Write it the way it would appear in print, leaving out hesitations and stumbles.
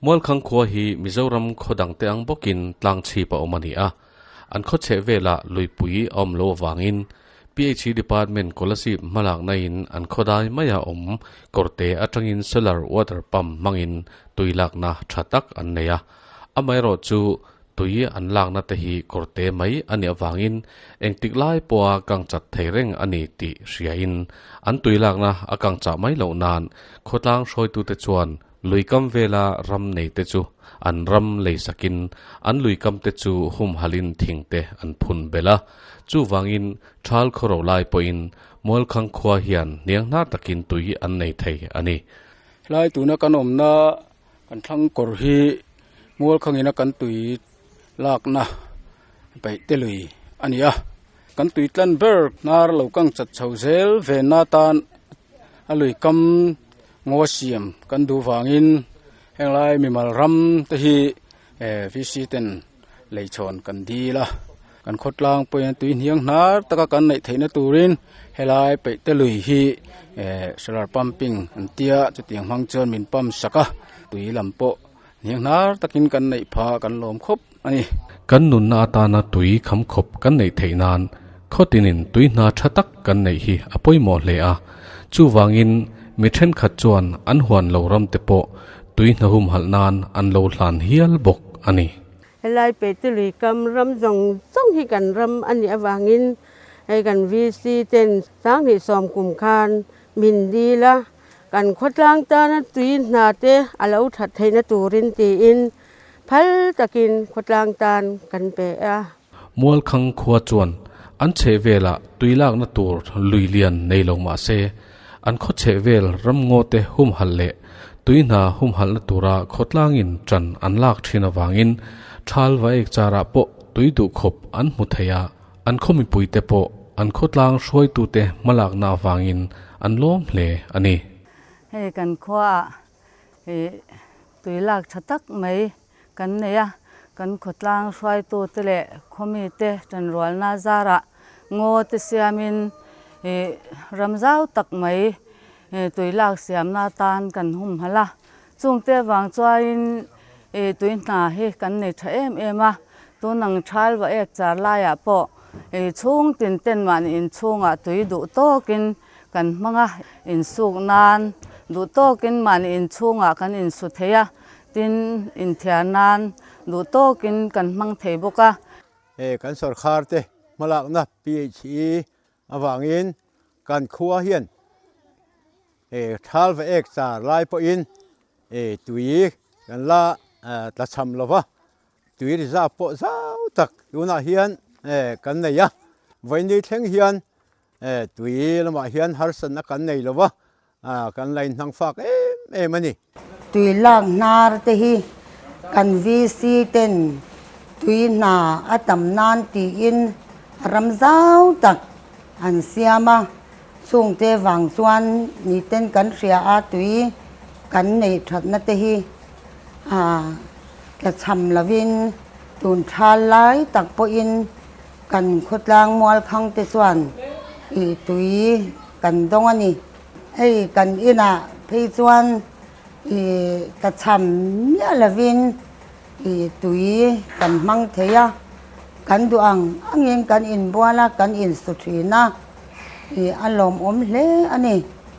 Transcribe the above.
Mualkhang khua hi Mizoram khaw dangte ang bawkin tlang chhip a awm a ni a, an khaw chheh velah luipui a awm lo avangin PHE Department Kolasib hmalakna in an khaw dai maia awm kawrte atangin solar water pump hmangin tui lakna tha tak an nei a. Amaherawhchu tui an lakna te hi kawrte mai a nih avangin engtik lai pawha kang chat thei reng a ni tih hriain an tui lakna a kang chah mai loh nan khawtlang hruaitute chuan Luikam vela ram nei te chu an ram lei sakin an luikam te chu humhalin thing te an phun belh a. Chuvangin Thal khawro lai pawhin Mualkhang khua hian hniang hnar takin tui an nei thei a ni. Helai tuna kan awmna kan thlang kawr hi Mualkhangina kan tui lakna peih te lui a ni a. Kan tui tlan ber hnar lo kang chat chho zel venna tan a luikam Ngaw siam kan duh vangin henglai mimal ram te hi VC ten leichhawn kan dil a, kan khawtlang pawhin tui hniang hnar taka kan neih theihna turin helai peih te lui hi solar pumping an tia chutiang hmang chuan min pump sak a, tui lam pawh hniang hnar takin kan neih phah kan lawm khawp a ni. Kan nunna atana tui kham khawp kan neih theih nan khawtinin tui hna tha tak kan neih hi a pawimawh hle a, chuvangin mi thenkhat chuan an huan lo ram te pawh tui hna humhalh nan an lo hlan hial bawk a ni. Helai Peitului kam ram zawng zawng hi kan ram a nih avangin hei kan VC ten 2010 kum khan min dil a, kan khawtlang tana tui hna te a lo that theihna turin tiin Phal takin khawtlang tan kan pe a. Mualkhang khua chuan an chheh velah tui lakna tur lui lian nei lo mah se, an khaw chheh vel ramngaw te humhalh leh tui hna humhalhna tura khawtlangin ṭan an lak ṭhin avangin ṭhal va ek charah pawh tui duh khawp an hmu thei a, an khaw mipuite pawh an khawtlang hruaitute hmalakna avangin an lawm hle a ni. Hei kan khuaah Ih tui lak tha tak mai kan nei a, kan khawtlang hruaitute leh khawmite tanrualna zarah ngaw te siamin ih ram zau tak mai tui lak siamna atan kan humhalh a, chungte avang chuanin ih tui hna hi kan nei tha em em a, tun ang thal va ek char laiah pawh ih chhung tin ten mahni inchhungah tui duh tawkin Kan hmang a, insuk nan duh tawkin mahni inchhungah kan insu thei a, tin inthiar nan duh tawkin kan hmang thei bawk a. He kan sawrkhar te hmalakna PHE avangin kan khua hian thal va ek char lai pawhin tui kan la tlachham lova, tui reserve pawh zau tak tunah hian kan nei a, vawiin thleng hian Tui lamah hian harsatna kan nei lo va, kan la inhnang fak em em a ni. Tui lak hnar te hi kan VC ten tui hna a tam nan tiin ram zau tak an siam a, chungte vang chuan niten kan hria a tui kan neih thatna te hi tlachham lovin tun thal lai tak pawhin Kan khawtlang mualkhang te chuan ih tui kan dawng a ni. Hei kan inah phei chuan ih tlachham miah lovin ih tui kan hmang thei a, kan duh ang angin kan inbual a, kan insu thin a, ih a lawmawm hle a ni.